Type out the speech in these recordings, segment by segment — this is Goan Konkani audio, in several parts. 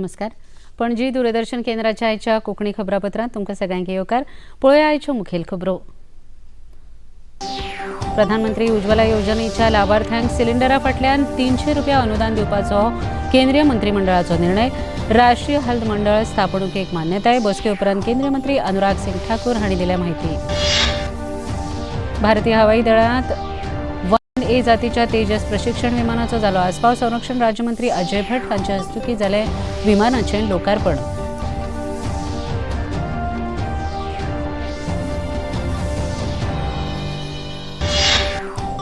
नमस्कार. पणजी दूरदर्शन केंद्राच्या आयच्या कोंकणी खबरापत्रांत तुमकां सगळ्यांक येवकार. पळोवया आयच्यो मुखेल खबरो. प्रधानमंत्री उज्ज्वला योजनेच्या लावार्थ्यांक सिलिंडरा फाटल्यान 300 रुपया अनुदान दिवपाचो केंद्रीय मंत्रिमंडळाचो निर्णय. राष्ट्रीय हल्द मंडळ स्थापणुकेक मान्यताय. बसके उपरांत केंद्रीय मंत्री अनुराग सिंग ठाकूर हांणी दिल्या माहिती. भारतीय हवाई दळांत 1A जातीच्या तेजस प्रशिक्षण विमानाचो जालो आस्पाव. संरक्षण राज्यमंत्री अजय भट हांचे हस्तुकीं जालें विमानाचें लोकार्पण.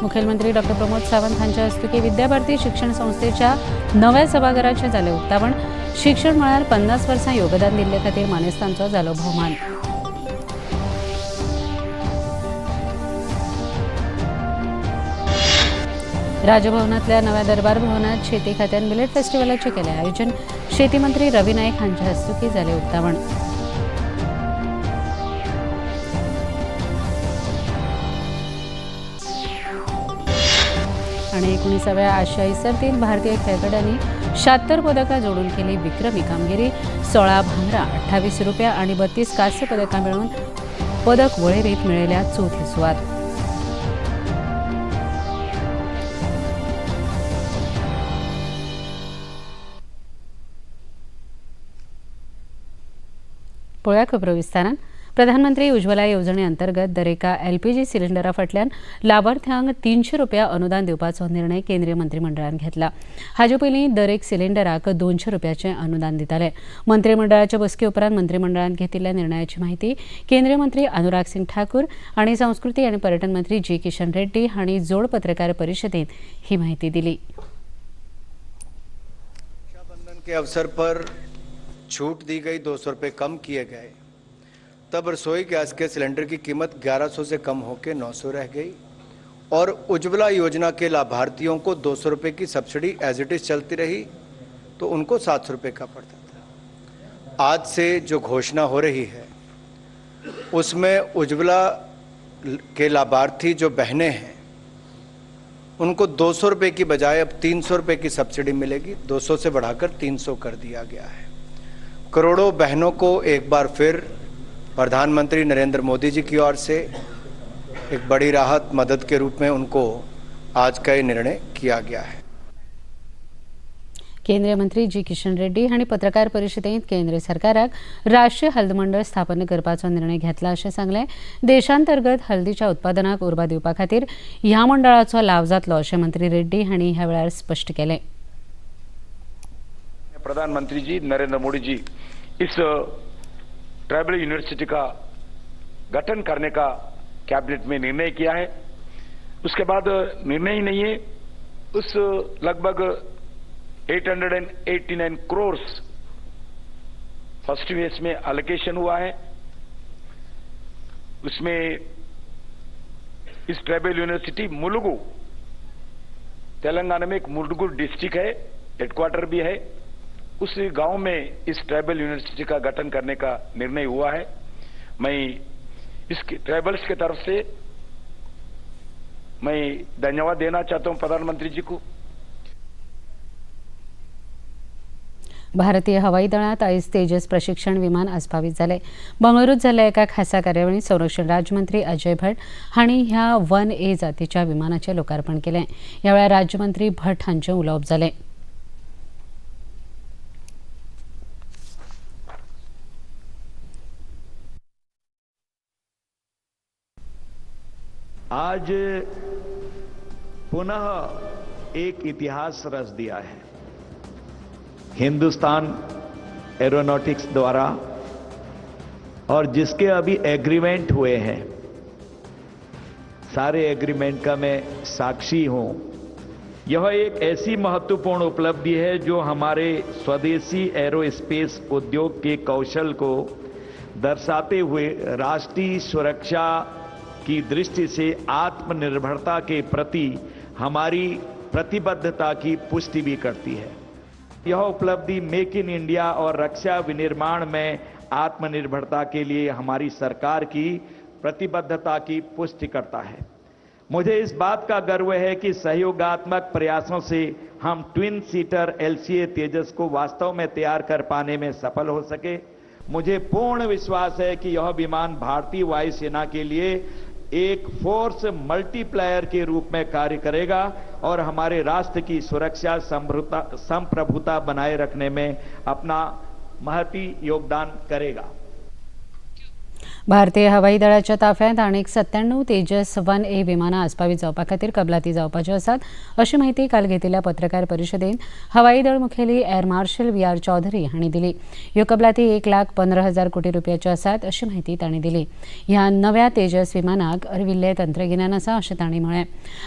मुखेलमंत्री डॉ प्रमोद सावंत हांच्या हस्तुकीं विद्याभारती शिक्षण संस्थेच्या नव्या सभाघराचें जालें उक्तावण. शिक्षण मळार 50 वर्सां योगदान दिल्ले खातीर मानेस्तांचो जालो भोवमान. राजभवनातल्या नव्या दरबार भवनात शेती खात्यान मिलेट फेस्टिव्हलाचें केलें आयोजन. शेती मंत्री रवी नायक हांच्या हस्तुकीं जालें उक्तावण. आणि 19व्या आशियाई सर्तीत भारतीय खेळगड्यांनी 76 पदकां जोडून केली विक्रमी कामगिरी. 16 भांगरा, 28 रुपया आणि 32 कांस्य पदकां मेळून पदक वळेरेंत मेळयल्या चवथी सुवात. पळोवया खबरो विस्तारान. प्रधानमंत्री उज्ज्वला येवजणे अंतर्गत दरेका एलपीजी सिलिंडरा फाटल्यान लावार्थ्यांक 300 रुपया अनुदान दिवपाचो निर्णय केंद्रीय मंत्रिमंडळान घेतला. हाजे पयलीं दरेक सिलिंडराक 200 रुपयाचें अनुदान दिताले. मंत्रिमंडळाच्या बसके उपरांत मंत्रिमंडळान घेतिल्ल्या निर्णयाची माहिती केंद्रीय मंत्री अनुराग सिंग ठाकूर आनी संस्कृती आनी पर्यटन मंत्री जी किशन रेड्डी हांणी जोड पत्रकार परिशदेंत ही माहिती दिली. रक्षाबंधन के अवसर पर छूट दी गई, 200 रुपये कम किए गए। तब रसोई गैस के सिलेंडर की कीमत 1100 से कम होकर 900 रह गई और उज्ज्वला योजना के लाभार्थियों को 200 रुपये की सब्सिडी एज it is चलती रही तो उनको 700 रुपये का पड़ता था। आज से जो घोषणा हो रही है उसमें उज्ज्वला के लाभार्थी जो बहनें हैं उनको 200 रुपये की बजाय अब 300 रुपये की सब्सिडी मिलेगी। 200 से बढ़ाकर 300 कर दिया गया है। करोड़ों बहनों को एक बार फिर प्रधानमंत्री नरेंद्र मोदी जी की ओर से एक बड़ी राहत, मदद के रूप में उनको आज का ये निर्णय किया गया है। केंद्रीय मंत्री जी किशन रेड्डी हांणी पत्रकार परिशदेंत केंद्र सरकाराक राष्ट्रीय हल्द मंडळ स्थापन करपाचो निर्णय घेतला अशें सांगलें. देशांतर्गत हल्दीच्या उत्पादनाक उर्बा दिवपा खातीर ह्या मंडळाचो लाव जातलो अशें मंत्री रेड्डी हांणी ह्या वेळार स्पश्ट केलें. प्रधानमंत्री जी नरेंद्र मोदी जी इस ट्राइबल यूनिवर्सिटी का गठन करने का कैबिनेट में निर्णय किया है। उसके बाद निर्णय ही नहीं है, उस लगभग 889 करोड़ फर्स्ट फेज में अलोकेशन हुआ है। उसमें इस ट्राइबल यूनिवर्सिटी मुलुगु, तेलंगाना में एक मुलुगु डिस्ट्रिक्ट है, हेडक्वार्टर भी है, उस गांव में इस ट्राइबल यूनिवर्सिटी का गठन करने का निर्णय हुआ है। मैं इसके ट्राइबल्स के तरफ से मैं धन्यवाद देना चाहता हूं प्रधानमंत्री जी को। भारतीय हवाई दळात आयज तेजस प्रशिक्षण विमान आस्पावीत जालें. बंगळुरूत जाल्ल्या एका खासा कार्यावळींत संरक्षण राज्यमंत्री अजय भट हांणी ह्या 1A जातीच्या विमानाचें लोकार्पण केलें. ह्या वेळार राज्यमंत्री भट हांचें उलोवप जालें. आज पुनः एक इतिहास रच दिया है हिंदुस्तान एरोनॉटिक्स द्वारा, और जिसके अभी एग्रीमेंट हुए हैं, सारे एग्रीमेंट का मैं साक्षी हूं। यह एक ऐसी महत्वपूर्ण उपलब्धि है जो हमारे स्वदेशी एरोस्पेस उद्योग के कौशल को दर्शाते हुए राष्ट्रीय सुरक्षा की दृष्टि से आत्मनिर्भरता के प्रति हमारी प्रतिबद्धता की पुष्टि भी करती है। यह उपलब्धि मेक इन इंडिया और रक्षा विनिर्माण में आत्मनिर्भरता के लिए हमारी सरकार की प्रतिबद्धता की पुष्टि करता है। मुझे इस बात का गर्व है कि सहयोगात्मक प्रयासों से हम ट्विन सीटर एलसीए तेजस को वास्तव में तैयार कर पाने में सफल हो सके। मुझे पूर्ण विश्वास है कि यह विमान भारतीय वायुसेना के लिए एक फोर्स मल्टीप्लायर के रूप में कार्य करेगा और हमारे राष्ट्र की सुरक्षा संप्रभुता बनाए रखने में अपना महती योगदान करेगा। भारतीय हवाई दळाच्या ताफ्यांत आनीक 97 तेजस 1A विमानां आस्पावीत जावपा खातीर कबलाती जावपाच्यो आसात अशी माहिती काल घेतिल्ल्या पत्रकार परिशदेंत हवाई दळ मुखेली एअर मार्शल VR Chaudhari हांणी दिली. ह्यो कबलाती 1,15,000 कोटी रुपयाच्यो आसात अशी माहिती तांणी दिली. ह्या नव्या तेजस विमानाक अर्विल्लें तंत्रगिन्यान आसा अशें तांणी म्हळें.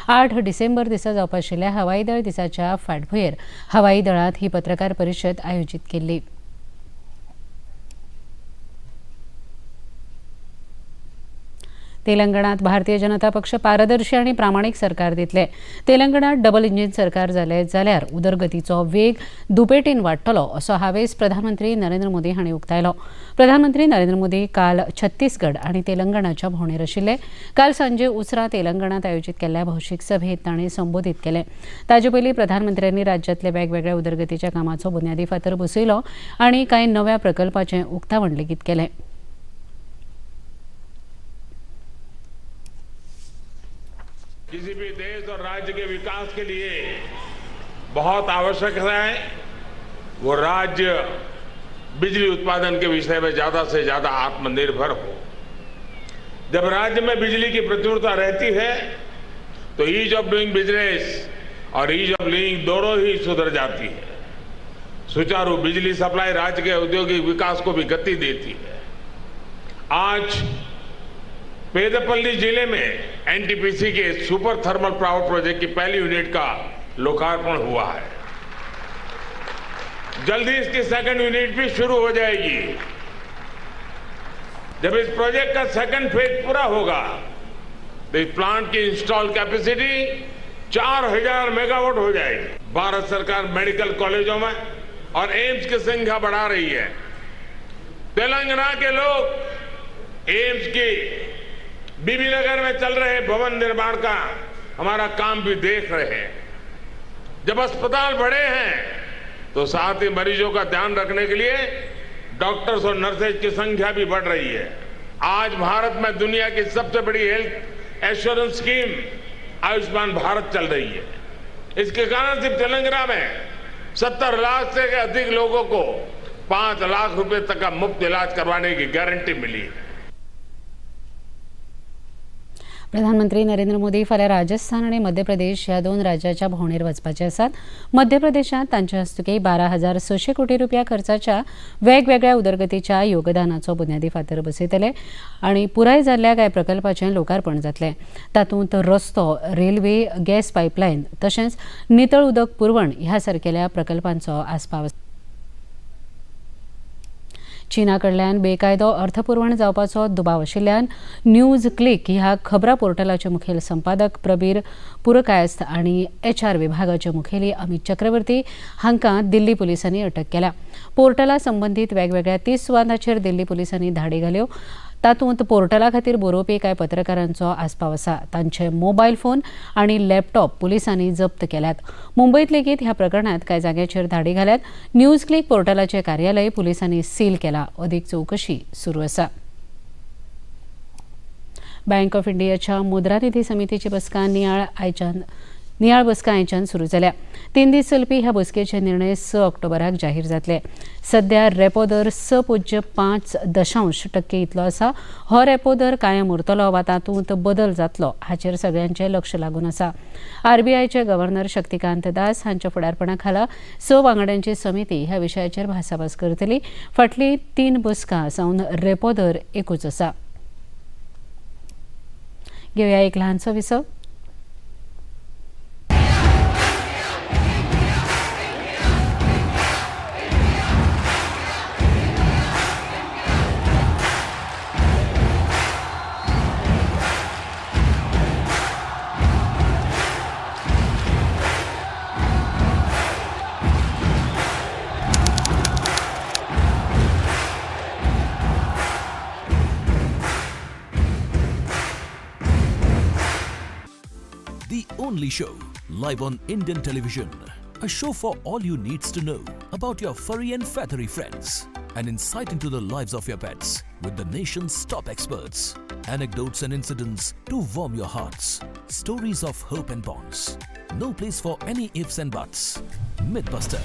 8 डिसेंबर दिसा जावपा आशिल्ल्या हवाई दळ दिसाच्या फाटभुंयेर हवाई दळांत ही पत्रकार परिशद आयोजीत केल्ली. तेलंगणात भारतीय जनता पक्ष पारदर्शी आणि प्रामाणिक सरकार दितले. तेलंगणात डबल इंजिन सरकार जालें जाल्यार उदरगतीचो वेग दुपेटीन वाडटलो असो हावेस प्रधानमंत्री नरेंद्र मोदी हांणी उक्तायलो. प्रधानमंत्री नरेंद्र मोदी काल छत्तीसगड आनी तेलंगणाच्या भोंवडेर आशिल्ले. काल सांजे उसरां तेलंगणात आयोजीत केल्ल्या भौशीक सभेत तांणी संबोधीत केलें. ताजे पयलीं प्रधानमंत्र्यांनी राज्यांतल्या वेगवेगळ्या उदरगतीच्या कामाचो बुन्यादी फातर बसयलो आनी कांय नव्या प्रकल्पाचें उक्तावण लेगीत केलें. किसी भी देश और राज्य के विकास के लिए बहुत आवश्यक है वो राज्य बिजली उत्पादन के विषय में ज्यादा से ज्यादा आत्मनिर्भर हो। जब राज्य में बिजली की प्रचुरता रहती है तो ईज ऑफ डूइंग बिजनेस और ईज ऑफ लिविंग दोनों ही सुधर जाती है। सुचारू बिजली सप्लाई राज्य के औद्योगिक विकास को भी गति देती है। आज पेदपल्ली जिले में NTPC K super thermal power project की पहली यूनिट का लोकार्पण हुआ है। जल्दी इसकी सेकंड यूनिट भी शुरू हो जाएगी। जब इस प्रोजेक्ट का सेकंड फेज पूरा होगा तो इस प्लांट की इंस्टॉल कैपेसिटी 4000 मेगावाट हो जाएगी। भारत सरकार मेडिकल कॉलेजों में और एम्स की संख्या बढ़ा रही है। तेलंगाना के लोग एम्स की बीबी नगर में चल रहे भवन निर्माण का हमारा काम भी देख रहे हैं। जब अस्पताल बढ़े हैं तो साथ ही मरीजों का ध्यान रखने के लिए डॉक्टर्स और नर्सेज की संख्या भी बढ़ रही है। आज भारत में दुनिया की सबसे बड़ी health assurance scheme Ayushman Bharat चल रही है। इसके कारण सिर्फ तेलंगाना में 70 लाख से अधिक लोगों को 5 लाख रुपए तक का मुफ्त इलाज करवाने की गारंटी मिली है। प्रधानमंत्री नरेंद्र मोदी फाल्यां राजस्थान आनी मध्य प्रदेश ह्या 2 राज्याच्या भोंवडेर वचपाचे आसात. मध्य प्रदेशांत तांच्या हस्तुकीं 12,600 कोटी रुपया खर्चाच्या वेगवेगळ्या उदरगतीच्या योगदानाचो बुन्यादी फातर बसयतले आनी पुराय जाल्ल्या कांय प्रकल्पाचें लोकार्पण जातलें. तातूंत रस्तो, रेल्वे, गॅस पायपलायन तशेंच नितळ उदक पुरवण ह्या सारकेल्या प्रकल्पांचो आस्पाव आसा. चीना कडल्यान बेकायदो अर्थपुरवण जावपाचो दुबाव आशिल्ल्यान न्यूज क्लिक ह्या खबरां पोर्टलाचे मुखेल संपादक प्रबीर पुरकायस्थ आनी HR विभागाचे मुखेली अमित चक्रवर्ती हांकां दिल्ली पुलिसांनी अटक केल्या. पोर्टला संबंदीत वेगवेगळ्या 30 सुवातांचेर दिल्ली पुलिसांनी धाडी घाल्यो. तातूंत पोर्टला खातीर बरोवपी कांय पत्रकारांचो आस्पाव आसा. तांचे मोबायल फोन आनी लॅपटॉप पुलिसांनी जप्त केल्यात. मुंबयत लेगीत ह्या प्रकरणांत कांय जाग्याचेर धाडी घाल्यात. न्यूज क्लिक पोर्टलाचें कार्यालय पुलिसांनी सील केलां. अदीक चवकशी सुरू आसा. बँक ऑफ इंडियाच्या मुद्रानिधी समितीची बसका नियाळ बसका आयच्यान सुरू जाल्या. 3 दीस चलपी ह्या बसकेचे निर्णय 6 ऑक्टोबराक जाहीर जातले. सध्या रेपो दर 6.5% इतलो आसा. हो रेपो दर कायम उरतलो वा तातूंत बदल जातलो हाचेर सगळ्यांचें लक्ष लागून आसा. आरबीआयचे गव्हर्नर शक्तिकांत दास हांच्या फुडारपणा खाला 6 वांगड्यांची समिती ह्या विशयाचेर भासाभास करतली. फाटली 3 बसका सावन रेपो दर एकूच आसा. घेवया एक ल्हानसो विसव. The only show live on Indian television. A show for all you needs to know about your furry and feathery friends. An insight into the lives of your pets with the nation's top experts. Anecdotes and incidents to warm your hearts. Stories of hope and bonds. No place for any ifs and buts. Mythbuster.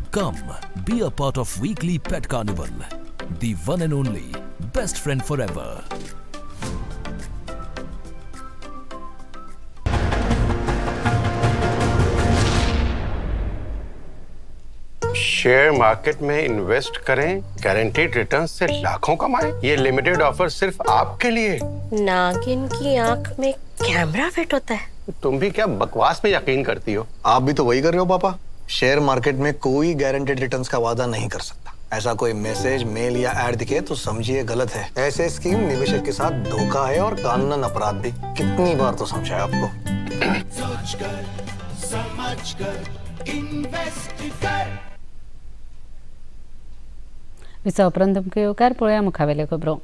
Come, be a part of weekly Pet Carnival. The one and only best friend forever. Share market में इन्वेस्ट करें, गारंटीड रिटर्न्स से लाखों कमाएं। ये लिमिटेड ऑफर सिर्फ आपके लिए। नागिन की आंख में कैमरा फिट होता है। तुम भी क्या बकवास में यकीन करती हो? आप भी तो वही कर रहे हो पापा। शेयर मार्केट में कोई गारंटेड रिटर्न्स का वादा नहीं कर सकता। ऐसा कोई मैसेज, मेल या एड दिखे तो समझिए गलत है। ऐसे स्कीम निवेशक के साथ धोखा है और कानूनन अपराध भी। कितनी बार तो समझाया आपको। विचा उपरांत तुमकां येवकार. पळोवया मुखावेल्यो खबरो.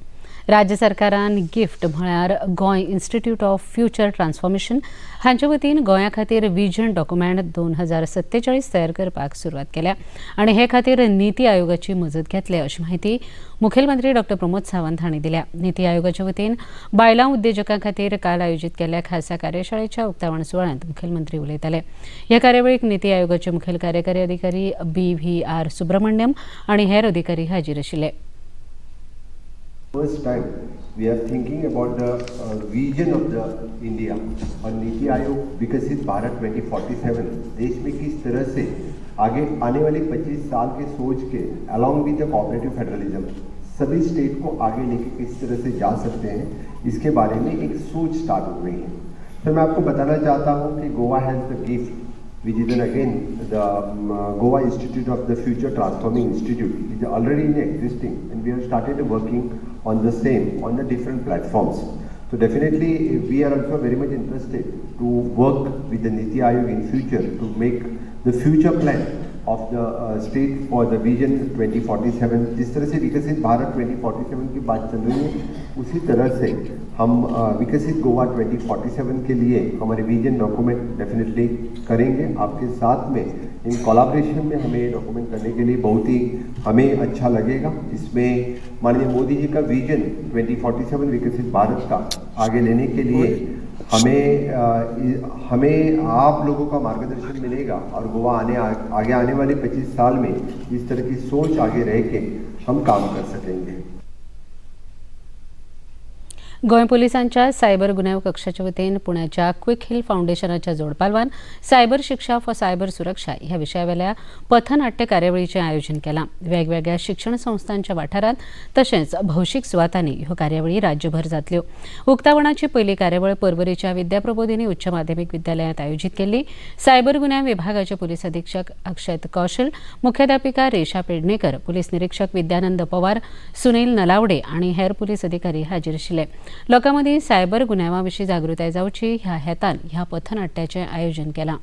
राज्य सरकारान गिफ्ट म्हळ्यार Goa institute of future transformation हांचे वतीन गोंया खातीर विजन डॉक्युमेंट 2047 तयार करपाक सुरवात केल्या आनी हे खातीर नीती आयोगाची मजत घेतले अशी म्हायती मुखेलमंत्री डॉक्टर प्रमोद सावंत हांणी दिल्या. नीती आयोगाच्या वतीन बायलां उद्देजकां खातीर काल आयोजीत केल्ल्या खासा कार्यशाळेच्या उक्तावण सुवाळ्यांत मुखेलमंत्री उलयताले. ह्या कार्यावळीक नीती आयोगाचे मुखेल कार्यकारी अधिकारी BVR Subramaniam आनी हेर अधिकारी हाजीर आशिल्ले. First time we are thinking about the vision of the India और नीति आयोग विकसित भारत 2047 देश में किस तरह से आगे आने वाले 25 साल के सोच K along with the cooperative federalism सभी स्टेट को आगे लेके किस तरह से जा सकते हैं, इसके बारे में एक सोच स्टार्ट हो गई है। सर, मैं आपको बताना चाहता हूँ कि Goa has the gift, which is then again the Goa Institute of the Future Transforming Institute is already in existing and we have started working on the same on the different platforms. So definitely we are also very much interested to work with the Niti Aayog in future to make the future plan of the state for the vision 2047. जिस तरह से विकसित भारत 2047 की बात चल रही है, उसी तरह से हम विकसित गोवा 2047 के लिए हमारे विजन डॉक्यूमेंट डेफिनेटली करेंगे। आपके साथ में इन कोलाब्रेशन में हमें ये डॉक्यूमेंट करने के लिए बहुत ही हमें अच्छा लगेगा। इसमें माननीय मोदी जी का विजन 2047 विकसित भारत का आगे लेने के लिए हमें आप लोगों का मार्गदर्शन मिलेगा और गोवा आगे आने वाले 25 साल में इस तरह की सोच आगे रह के हम काम कर सकेंगे। गोंय पोलिसांच्या सायबर गुन्यांव कक्षाच्या वतीन पुण्याच्या क्विक हिल फाउंडेशनाच्या जोडपालवान सायबर शिक्षा फॉर सायबर सुरक्षा ह्या विशयावेल्या पथनाट्य कार्यावळीचें आयोजन केलां. वेगवेगळ्या शिक्षण संस्थांच्या वाठारांत तशेंच भौशीक सुवातांनी ह्यो कार्यावळी राज्यभर जातल्यो. उक्तावणाची पयली कार्यावळ पर्वरीच्या विद्याप्रबोधिनी उच्च माध्यमीक विद्यालयांत आयोजीत केल्ली. सायबर गुन्यांव विभागाचे पोलीस अधीक्षक अक्षत कौशल, मुख्याध्यापिका रेशा पेडणेकर, पोलीस निरीक्षक विद्यानंद पवार, सुनील नलावडे आनी हेर पोलीस अधिकारी हाजीर आशिल्ले. लोकां मदीं सायबर गुन्यांवा विशीं जागृताय जावची ह्या हेतान ह्या पथनाट्याचें आयोजन केलां.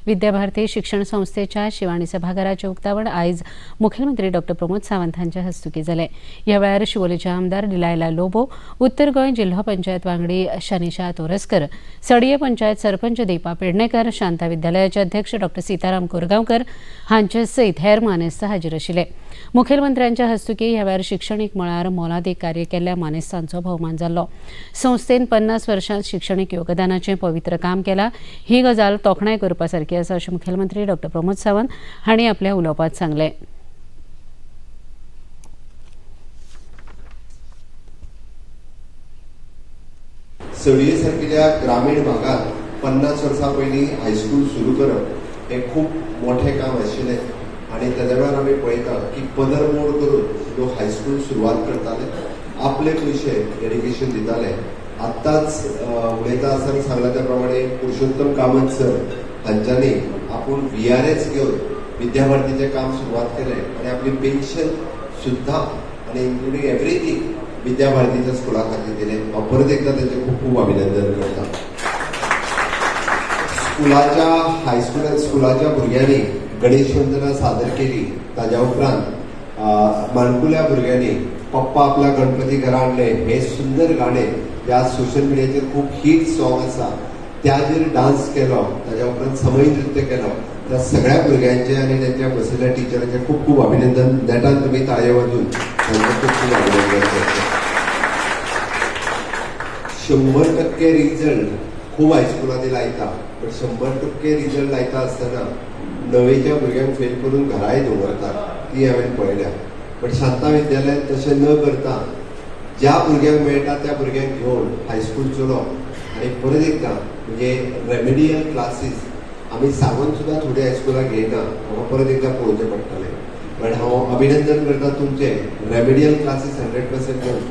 विद्याभारती शिक्षण संस्थेच्या शिवाणी सभाघराचें उक्तावण आयज मुखेलमंत्री डॉक्टर प्रमोद सावंत हांच्या हस्तुकीं जालें. ह्या वेळार शिवोलेचे आमदार डिलायला लोबो, उत्तर गोंय जिल्हो पंचायत वांगडी शनिशा तोरस्कर, सडये पंचायत सरपंच दीपा पेडणेकर, शांता विद्यालयाचे अध्यक्ष डॉक्टर सीताराम कोरगांवकर हांचे सयत हेर मानेस्त हाजीर आशिल्ले. मुखेलमंत्र्यांच्या हस्तुकीं ह्या वेळार शिक्षणीक मळार मोलादीक कार्य केल्ल्या मानेस्तांचो भोवमान जाल्लो. संस्थेन 50 वर्षांत शिक्षणीक योगदानाचें पवित्र काम केलां ही गजाल तोखणाय करपा सारकी आसा अशें मुखेलमंत्री डॉक्टर प्रमोद सावंत हांणी आपल्या उलोवपांत सांगलें. सडये सारकिल्या ग्रामीण भागात 50 वर्सां पयलीं हायस्कूल सुरू करप हें खूब मोठें काम आशिल्लें आनी तेज्या वेळार आमी पळयता की पदर मोड करून लोक हायस्कूल सुरवात करताले, आपले पयशे डेडिकेशन दिताले. आत्ताच उलयता आसतना सांगला त्या प्रमाणे पुरुषोत्तम कामत सर हांच्यांनी आपूण VRS घेवन विद्याभारतीचें काम सुरवात केलें आनी आपली पेन्शन सुद्दां आनी इन्क्लुडींग एवरीथींग विद्याभारतीच्या स्कुला खातीर दिलें. हांव परत एकदां तेंचें खूब खूब अभिनंदन करता. स्कुलाच्या हायस्कुला स्कुलाच्या भुरग्यांनी गणेश वंदना सादर केली. ताज्या उपरांत माणकुल्या भुरग्यांनी पप्पा आपल्या गणपती घरा आणले हे सुंदर गाणे जे आज सोशल मिडियाचेर खूब हीट सॉंग आसा त्याचेर डान्स केलो, ताज्या उपरांत समय नृत्य केलो. त्या सगळ्या भुरग्यांचे आनी त्यांच्या बसयल्ल्या टिचरांचे खूब खूब अभिनंदन. नेटान तुमी ताळयो वाजून तांचें खूब खूब अभिनंदन करचें. 100% रिजल्ट खूब हायस्कुलांनी लायता, पण 100% रिजल्ट लायता आसतना णवेच्या भुरग्यांक फेल करून घराय दवरतात ती हांवें पळयल्या. पण शांता विद्यालयान तशें न करता ज्या भुरग्यांक मेळटा त्या भुरग्यांक घेवन हायस्कूल चलोवप आनी परत एकदां म्हणजे रेमेडियल क्लासीस आमी सांगून सुद्दां थोडी हायस्कुलां घेयना, म्हाका परत एकदां पळोवचें पडटलें. बट हांव अभिनंदन करता तुमचें, रेमेडियल क्लासीस 100% घेवन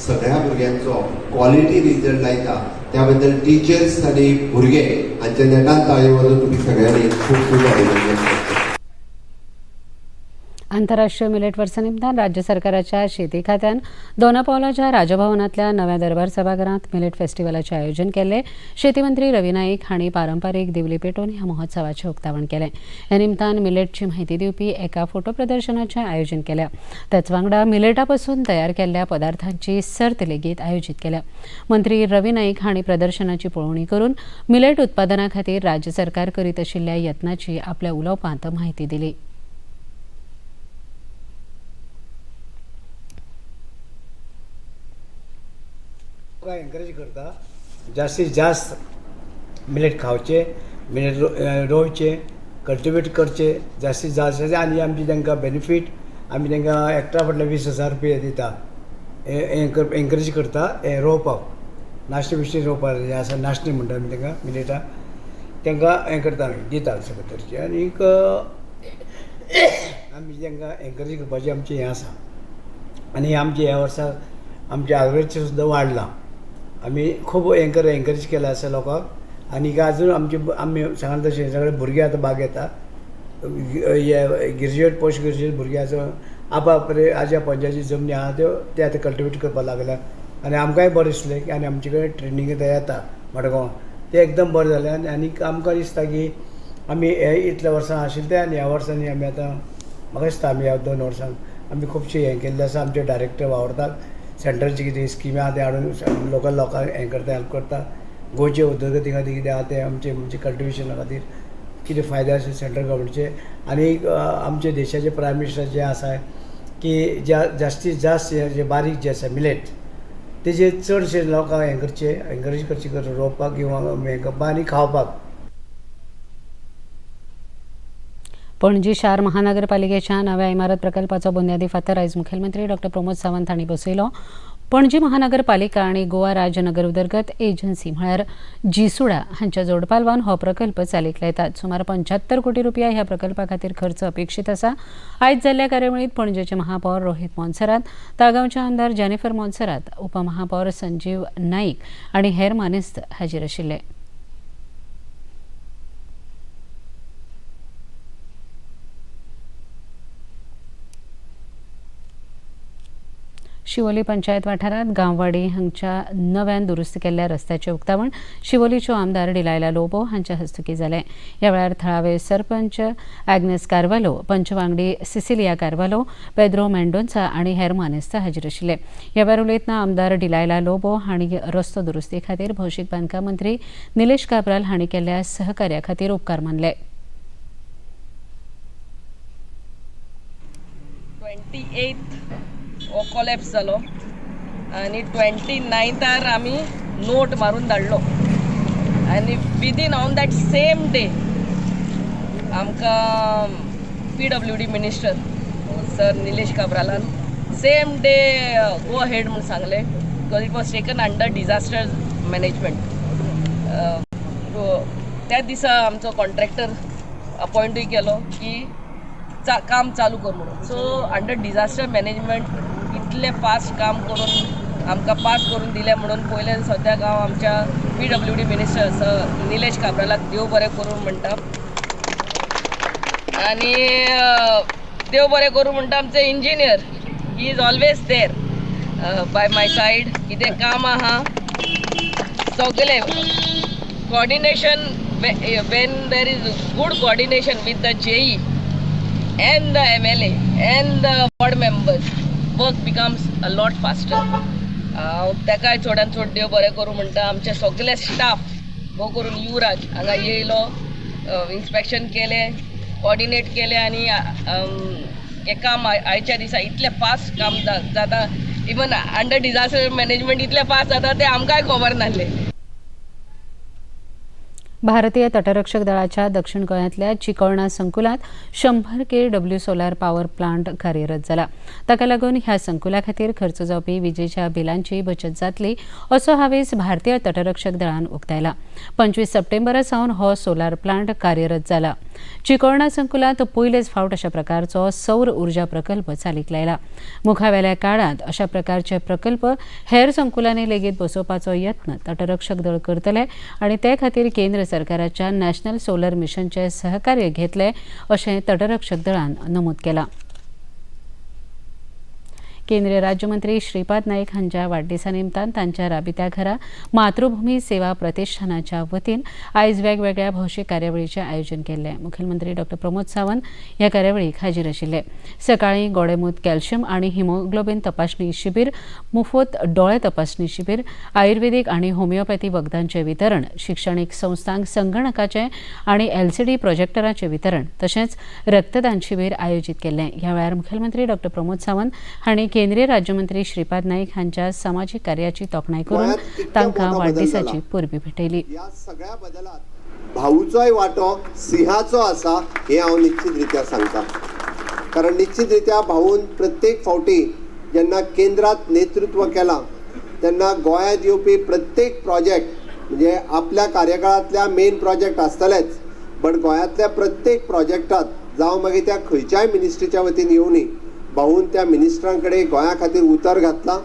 सगळ्या भुरग्यांचो क्वॉलिटी रिजल्ट लायता त्या बद्दल टिचर्स आनी भुरगे हांच्या नेटान ताळयो वाजोवन तुमी सगळ्यांनी खूब खूब अभिनंदन करता. आंतरराष्ट्रीय मिलेट वर्सा निमतान राज्य सरकाराच्या शेती खात्यान दोनापावलाच्या राजभवनांतल्या नव्या दरबार सभाघरांत मिलेट फेस्टिवलाचें आयोजन केल्लें. शेती मंत्री रवी नाईक हांणी पारंपारीक दिवली पेटोवन ह्या महोत्सवाचें उक्तावण केलें. ह्या निमतान मिलेटची म्हायती दिवपी एका फोटो प्रदर्शनाचें आयोजन केल्या. त्याच वांगडा मिलेटा पसून तयार केल्ल्या पदार्थांची सर्त लेगीत आयोजीत केल्या. मंत्री रवी नाईक हांणी प्रदर्शनाची पळोवणी करून मिलेट उत्पादना खातीर राज्य सरकार करीत आशिल्ल्या यत्नाची आपल्या उलोवपांत म्हायती दिली. एनकरेज करता जास्तीत जास्त मिलेट खावचे, मिलेट रोवचे, कल्टिवेट करचे जास्तीत जास्त. आनी आमची तांकां बेनिफीट, आमी तांकां एक्ट्रा फाटल्यान 20,000 रुपया दिता, एनकरेज करता हें रोवपाक, नाशणे बिश्टे रोवपाक जें आसा नाशणे म्हणटा आमी तांकां मिलेटां, तांकां हें करता आमी दिता सगळे तरेचे. आनीक आमी तांकां एनकरेज करपाचें आमचें हें आसा. आनी आमचें ह्या वर्सा आमचें आग्रेचें सुद्दां वाडलां, आमी खूब एनकरेज केलां आसा लोकांक. आनी अजून आमचे आमी सांगला तशें सगळे भुरगे आतां भाग घेता, ग्रेज्युएट पोस्ट ग्रेज्युएट भुरगे आसा आपआपले आज्या पंजाची जमनी आहा त्यो ते आतां कल्टिवेट करपाक लागल्या. आनी आमकांय बरें दिसलें की आनी आमचे कडेन ट्रेनींग येता मडगांव, तें एकदम बरें जालें. आनी आमकां दिसता की आमी हे इतल्या वर्सां आशिल्ले ते आनी ह्या वर्सांनी आमी आतां म्हाका दिसता आमी ह्या 2 वर्सांक आमी खुबशें हें केल्लें आसा. आमचे डायरेक्टर वावरतात, सेंट्रलची कितें स्किमी आहा ते हाडून लोकल लोकांक हें करता, हेल्प करता. गोंयचे उदरगती खातीर कितें आहा तें आमचे म्हणजे कल्टिवेशना खातीर कितें फायदे आसा सेंट्रल गव्हर्मेंटचे. आनी आमचे देशाचे प्रायम मिनिस्टर जे आसा की ज्या जास्तीत जास्त जे बारीक जे आसा मिलेट तेजे चडशे लोकांक हें करचे, एनकरेज करचे रोवपाक किंवां हें करपाक आनी खावपाक. पणजी शार महानगरपालिकेच्या नव्या इमारत प्रकल्पाचो बुन्यादी फातर आयज मुखेलमंत्री डॉ प्रमोद सावंत हांणी बसयलो. पणजी महानगरपालिका आनी गोवा राज्य नगर उदरगत एजन्सी म्हळ्यार जीसुडा हांच्या जोडपालवान हो प्रकल्प चालीक लायतात. सुमार 75 कोटी रुपया ह्या प्रकल्पा खातीर खर्च अपेक्षीत आसा. आयज जाल्ल्या कार्यावळींत पणजेचे महापौर रोहित मोन्सेरात, ताळगांवचे आमदार जेनिफर मोन्सेरात, उपमहापौर संजीव नाईक आनी हेर मानेस्त हाजीर आशिल्ले. शिवोली पंचायत वाठारांत गांववाडी हांगच्या नव्यान दुरुस्त केल्ल्या रस्त्याचें उक्तावण शिवोलीच्यो आमदार डिलायला लोबो हांच्या हस्तुकीं जालें. ह्या वेळार थळावे सरपंच एग्नेस कार्वालो, पंचवांगडी सिसिलिया कार्वालो, पेद्रो मेंडोन्सा आनी हेर मानेस्त हाजीर आशिल्ले. ह्या वेळार उलयतना आमदार डिलायला लोबो हांणी रस्तो दुरुस्ती खातीर भौशीक बांदकाम मंत्री निलेश काब्राल हांणी केल्ल्या सहकार्या खातीर उपकार मानले. 28 हो कोलॅप्स जालो आनी 29 आमी नोट मारून धाडलो आनी within on that same day आमकां PWD minister sir Nilesh काब्रालान same day go ahead म्हूण सांगलें, because it was taken under disaster management. त्या दिसा आमचो कॉन्ट्रॅक्टर अपॉयंटूय केलो की काम चालू कर म्हणून. सो अंडर डिजास्टर मॅनेजमेंट इतलें फास्ट काम करून आमकां पास करून दिलें म्हणून पयलें सद्याक हांव आमच्या PWD minister sir Nilesh काब्रालाक देव बरें करूं म्हणटा आनी देव बरें करूं म्हणटा आमचे engineer, he is always there by my side. कितें काम आहा सगळें coordination, when there is good coordination with the JE and the MLA and the ward members, work becomes a lot faster. हांव तेकाय चडान चड देव बरें करूं म्हणटा. आमचे सगळे स्टाफ भोव करून युवराज हांगा येयलो, इन्स्पेक्शन केलें, कॉर्डिनेट केलें आनी हें काम आयच्या दिसा इतलें फास्ट काम जाता. इवन अंडर डिजास्टर मॅनेजमेंट इतलें फास्ट जाता तें आमकांय खबर नासलें. भारतीय तटरक्षक दळाच्या दक्षिण गोंयांतल्या Chicolna संकुलांत 100 kW solar power plant कार्यरत जाला. ताका लागून ह्या संकुला खातीर खर्च जावपी विजेच्या बिलांची बचत जातली असो हावेस भारतीय तटरक्षक दळान उक्तायला. 25 सप्टेंबरा सावन हो सोलार प्लांट कार्यरत जाला. चिकोळणा संकुलांत पयलेच फावट अशा प्रकारचो सौर ऊर्जा प्रकल्प चालीक लायला. मुखावेल्या काळांत अशा प्रकारचे प्रकल्प हेर संकुलांनी लेगीत बसोवपाचो यत्न तटरक्षक दळ करतले आनी ते खातीर केंद्र सरकाराच्या नॅशनल सोलर मिशनचे सहकार्य घेतले अशें तटरक्षक दळान नमूद केलां. केंद्रीय राज्यमंत्री श्रीपाद नाईक हांच्या वाडदिसा निमतान तांच्या राबित्या घरा मातृभूमी सेवा प्रतिष्ठानाच्या वतीन आयज वेगवेगळ्या भौशीक कार्यावळीचें आयोजन केल्लें. मुखेलमंत्री डॉ प्रमोद सावंत ह्या कार्यावळीक हाजीर आशिल्ले. सकाळीं गोडेमूत कॅल्शियम आनी हिमोग्लोबीन तपासणी शिबीर, मुफत दोळे तपासणी शिबीर, आयुर्वेदीक आनी होमिओपॅथी वखदांचें वितरण, शिक्षणीक संस्थांक संगणकाचें आनी LCD प्रोजेक्टराचें वितरण तशेंच रक्तदान शिबीर आयोजीत केल्लें. ह्या वेळार मुखेलमंत्री डॉ प्रमोद सावंत हांणी केंद्रीय राज्यमंत्री श्रीपाद नाईक हांच्या सामाजीक कार्याची तोखणाय करून तांकां वाडदिसाची परबी भेटयली. ह्या सगळ्या बदलात भाऊचोय वांटो सिंहाचो आसा हें हांव निश्चित रित्या सांगता, कारण निश्चित रित्या भाऊन प्रत्येक फावटी जेन्ना केंद्रात नेतृत्व केलां तेन्ना गोंयांत येवपी प्रत्येक प्रोजेक्ट म्हणजे आपल्या कार्यकाळांतल्या मेन प्रोजेक्ट आसतलेच, बट गोंयांतल्या प्रत्येक प्रोजेक्टात जावं मागीर त्या खंयच्याय मिनिस्ट्रीच्या वतीन येवनी भाऊन त्या मिनिस्टरां कडेन गोंया खातीर उतर घातलां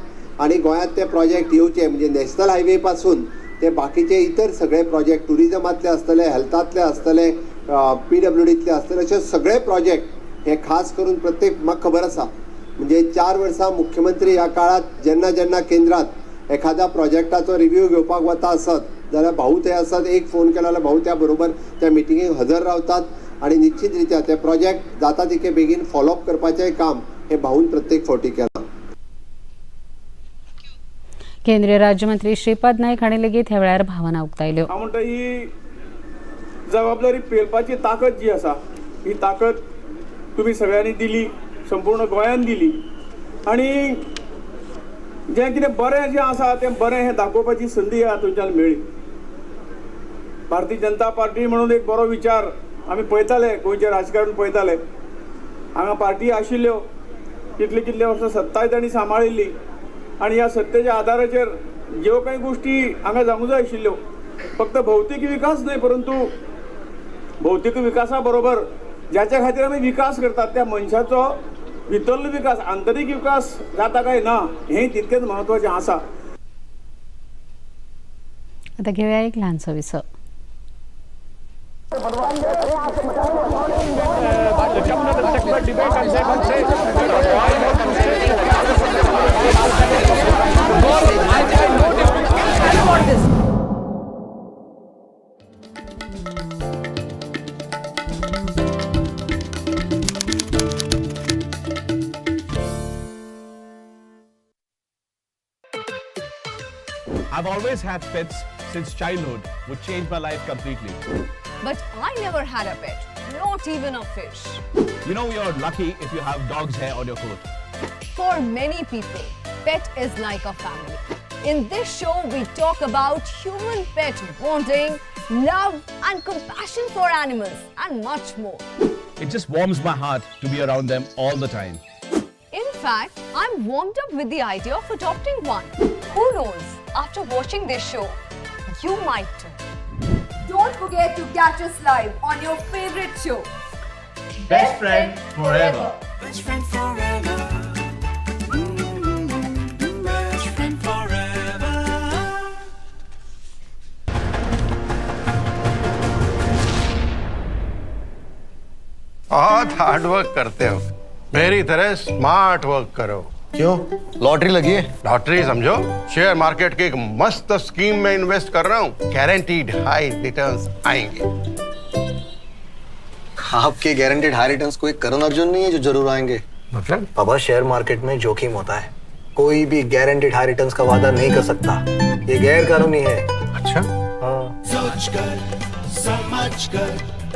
आनी गोंयांत ते प्रोजेक्ट येवचे, म्हणजे नॅशनल हायवे पासून ते बाकीचे इतर सगळे प्रोजेक्ट टुरिजमांतले आसतले, हेल्थांतले आसतले, PWDतले आसतले, अशे सगळे प्रोजेक्ट हे खास करून प्रत्येक म्हाका खबर आसा. म्हणजे 4 वर्सां मुख्यमंत्री ह्या काळांत जेन्ना जेन्ना केंद्रांत एखाद्या प्रोजेक्टाचो रिव्यू घेवपाक वता आसत जाल्यार भाऊ थंय आसत, एक फोन केलो जाल्यार भाऊ त्या बरोबर त्या मिटिंगेक हजर रावतात आनी निश्चित रित्या ते प्रोजेक्ट जाता तितके बेगीन फॉलोअप करपाचें काम हे भाऊन प्रत्येक फावटी केलां. केंद्रीय राज्यमंत्री श्रीपाद नाईक हांणी लेगीत ह्या वेळार भावना उक्तायल्यो. हांव म्हणटा ही जबाबदारी पेलपाची ताकद जी आसा ही ताकद तुमी सगळ्यांनी दिली, संपूर्ण गोंयान दिली आनी जें कितें बरें जें आसा तें बरें हें दाखोवपाची संदी हातूंतल्यान मेळ्ळी. भारतीय जनता पार्टी म्हणून एक बरो विचार आमी पळयताले, गोंयचें राजकारण पळयताले, हांगा पार्टी आशिल्ल्यो कितले कितले वर्सां सत्ताय तांणी सांबाळिल्ली आनी ह्या सत्तेच्या आदाराचेर ज्यो कांय गोश्टी हांगा जावंक जाय आशिल्ल्यो, फक्त भौतीक विकास न्हय परंतु भौतीक विकासा बरोबर ज्याच्या खातीर आमी विकास करतात त्या मनशाचो भितरलो विकास, आंतरीक विकास जाता काय ना हें तितकेंच म्हत्वाचें आसा. आतां घेवया एक ल्हानसो विसव. I've always had pets since childhood, which changed my life completely. But I never had a pet, not even a fish. You know, you're lucky if you have dog's hair on your coat. For many people, pet is like a family. In this show, we talk about human-pet bonding, love and compassion for animals and much more. It just warms my heart to be around them all the time. In fact, I'm warmed up with the idea of adopting one. Who knows, after watching this show, you might too. Don't forget to catch us live on your favorite show. Best Friend Forever. Best Friend Forever. Best Friend Forever. बहुत हार्ड वर्क करते हो, मेरी तरह स्मार्ट वर्क करो। क्यों, लॉटरी लगी है? लॉटरी समझो, शेयर मार्केट की एक मस्त स्कीम में इन्वेस्ट कर रहा हूँ, गारंटीड हाई रिटर्न्स आएंगे। आपके गारंटीड हाई रिटर्न्स कोई करण अर्जुन नहीं है जो जरूर आएंगे। मतलब? पापा, शेयर मार्केट में जोखिम होता है, कोई भी गारंटीड हाई रिटर्न्स का वादा नहीं कर सकता, ये गैर कानूनी है। अच्छा, हाँ। सोच कर, समझ कर,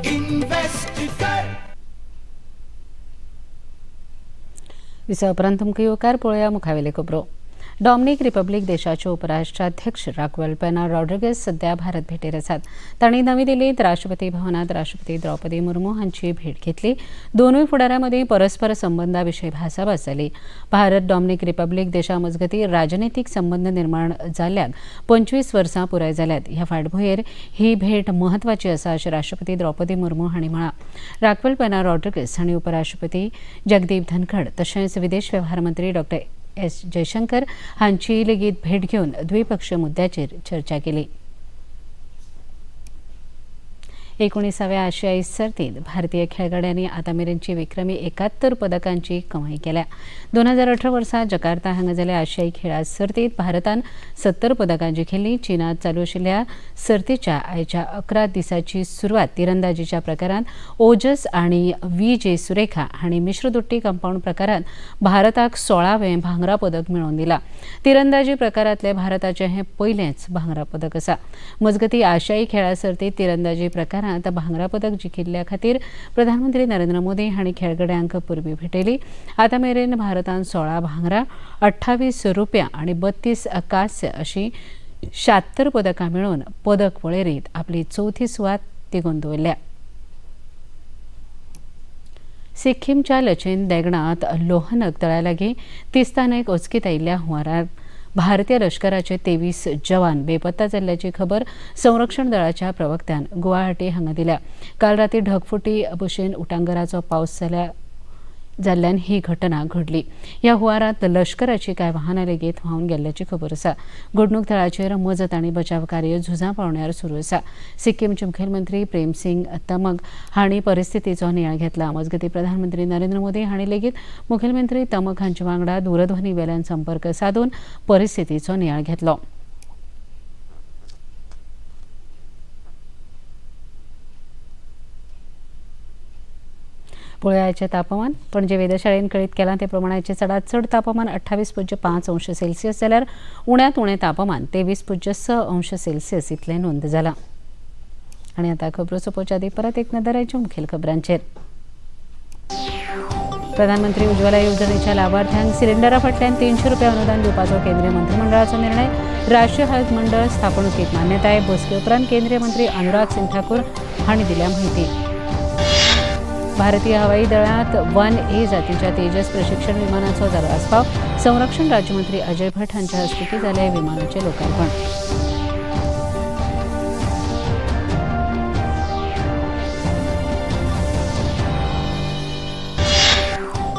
इन्वेस्ट कर। विसा उपरांत तुमकां येवकार. पळोवया मुखावेले खबरो. डॉमिनिक रिपब्लिक देशाचे उपराष्ट्राध्यक्ष राक्वेल पेना रॉड्रिगेज सध्या भारत भेटेर आसात. तांणी नवी दिल्लीत राष्ट्रपती भवनात राष्ट्रपती द्रौपदी मुर्मू हांची भेट घेतली. दोनूय फुडाऱ्यां मदीं परस्पर संबंदा विशीं भासाभास जाली. भारत डॉमिनिक रिपब्लिक देशा मजगतीं राजनितीक संबंद निर्माण जाल्ल्याक 25 वर्सां पुराय जाल्यात. ह्या फाटभुंयेर ही भेट म्हत्वाची आसा अशें राष्ट्रपती द्रौपदी मुर्मू हांणी म्हळां. राक्वेल पेना रॉड्रिगेज हांणी उपराष्ट्रपती जगदीप धनखड तशेंच विदेश वेव्हार मंत्री डॉ. एस जयशंकर हांची लेगीत भेट घेवन द्विपक्षीय मुद्द्याचेर चर्चा केली. 19व्या आशियाई सर्तीत भारतीय खेळगड्यांनी आतां मेरेनची विक्रमी 71 पदकांची कमाई केल्या. 2018 वर्सा जकार्ता हांगा जाल्ल्या आशियाई खेळा सर्तीत भारतान 70 पदकां जिखिल्लीं. चीनात चालू आशिल्ल्या सर्तीच्या आयच्या 11 दिसाची सुरवात तिरंदाजीच्या प्रकारांत ओजस आनी व्ही जे सुरेखा हांणी मिश्र दोट्टी कंपाऊंड प्रकारांत भारताक 16वें भांगरा पदक मेळोवन दिलां. तिरंदाजी प्रकारांतलें भारताचें हें पयलेंच भांगरा पदक आसा. मजगतीं आशियाई खेळा सर्तीत तिरंदाजी प्रकारांत भांगरा पदक जिखिल्ल्या खातीर प्रधानमंत्री नरेंद्र मोदी हांणी खेळगड्यांक परबी भेटयली. आतां मेरेन भारतान 16 भांगरा, 28 रुपया आनी 32 कांस्य अशी 76 पदकां मेळोवन पदक वळेरींत आपली चवथी सुवात तिगोवन दवरल्या. सिक्कीमच्या लचेन देगणांत लोहनक तळ्या लागीं तिस्तान एक अचकीत आयिल्ल्या हुंवारार भारतीय लश्कराचे 23 जवान बेपत्ता जाल्ल्याची खबर संरक्षण दळाच्या प्रवक्त्यान गुवाहाटी हांगा दिल्या. काल राती ढगफुटी भशेन उटांगराचो पावस जाल्ल्यान ही घटना घडली. ह्या हुंवारांत लश्कराची कांय वाहनां लेगीत व्हांवन गेल्ल्याची खबर आसा. घडणूक थळाचेर मजत आनी बचाव कार्य झुजां पावण्यार सुरू आसा. सिक्कीमचे मुखेलमंत्री प्रेमसिंग तमग हांणी परिस्थितीचो नियाळ घेतला. मजगतीं प्रधानमंत्री नरेंद्र मोदी हांणी लेगीत मुखेलमंत्री तमग हांचे वांगडा दूरध्वनी वेल्यान संपर्क सादून परिस्थितीचो नियाळ घेतलो. पळोवयाचें तापमान. पणजे वेधशाळेन कळीत केलां ते प्रमाणाचें चडांत चड तापमान 28.5 अंश सेल्सियस जाल्यार उण्यांत उणें तापमान 23.6 अंश सेल्सियस इतलें नोंद जालां. आनी आतां खबरो सोंपोवच्या आदीं परत एक नदर आयच्या मुखेल खबरांचेर. प्रधानमंत्री उज्ज्वला येवजणेच्या लावार्थ्यांक सिलिंडरा फाटल्यान 300 रुपया अनुदान दिवपाचो केंद्रीय मंत्रिमंडळाचो निर्णय. राष्ट्रीय हळद मंडळ स्थापणुकीक मान्यताय. बसके उपरांत केंद्रीय मंत्री अनुराग सिंग ठाकूर हांणी दिल्या म्हायती. भारतीय हवाई दळात 1A जातीच्या तेजस प्रशिक्षण विमानाचो जालो आस्पाव. संरक्षण राज्यमंत्री अजय भट हांच्या हस्तुकीं जालें विमानाचें लोकार्पण.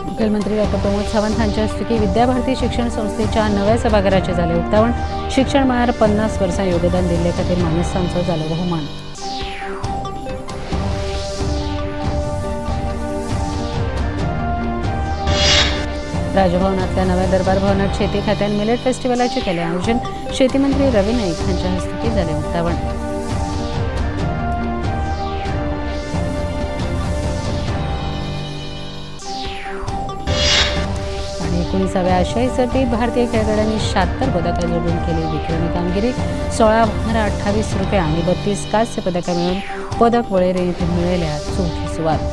मुखेलमंत्री डॉ. प्रमोद सावंत हांच्या हस्तुकीं विद्याभारती शिक्षण संस्थेच्या नव्या सभाघराचें जालें उक्तावण. शिक्षण मळार 50 वर्सां योगदान दिल्ले खातीर मानेस्तांचो जालो भोवमान. राजभवनातल्या नव्या दरबार भवनात शेती खात्यान मिलेट फेस्टिव्हलाचे केलें आयोजन. शेती मंत्री रवी नाईक हांच्या हस्तुकीं जालें उक्तावण. आणि 19व्या आशियाई सर्तीत भारतीय खेळगड्यांनी 76 पदकां जोडून केली विक्रमी कामगिरी. 16 भांगरा, 28 रुपया आनी 32 कांस्य पदकां मेळोवन पदक वळेरेंत मेळयल्या चवथी सुवात.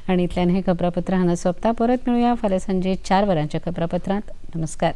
आनी इतल्यान हें खबरापत्र हांगा सोंपता. परत मेळुया फाल्यां सांजे 4 वरांच्या खबरापत्रांत. नमस्कार.